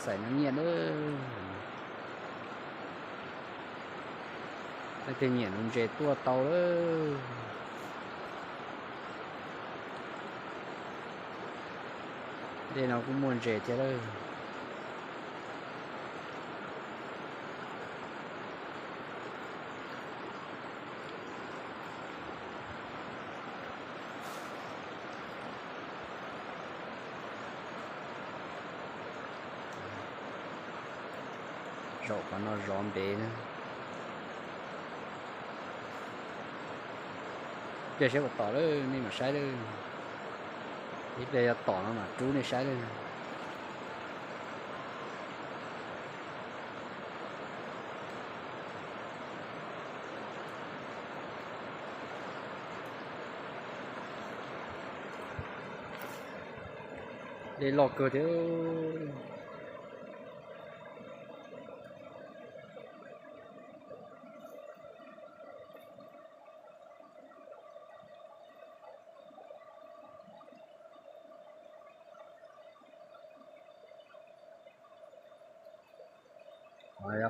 Txais no nyiaj lawm. Leej twg nyiam ntses tuaj tau lawm. Dej no kuj muaj ntses thiab lawm. Zaum qhov no zov ntev na. Cia saib puas tom lawm nej mam saib lawm. Ib pliag yog tom no mam rub nej saib lawm. Dej loj kawg thiab.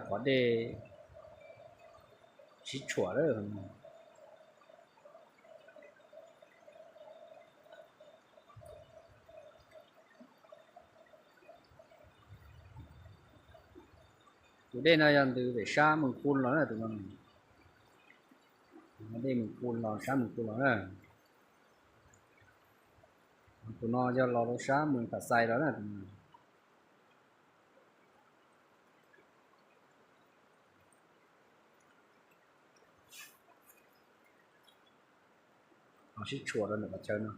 Qhov dej sib tshuam lawm. Tus dej no yog ntws pem sab Mws Qus los na tus no. Dej Mws Qus los sab Mws Qus los na. Tus no yog los rau sab Mws Tam Xais los na tus no. Ho sib tshuam rau ntawm qhov chaw no.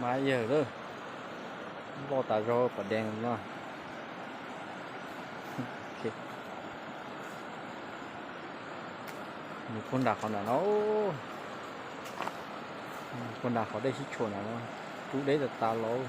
Mas yawg lawm, loj tas zog pom dees no. Mus puag nram qhov nram no, puag nram qhov dej sib tshuam nram no, rub deb tas tas los.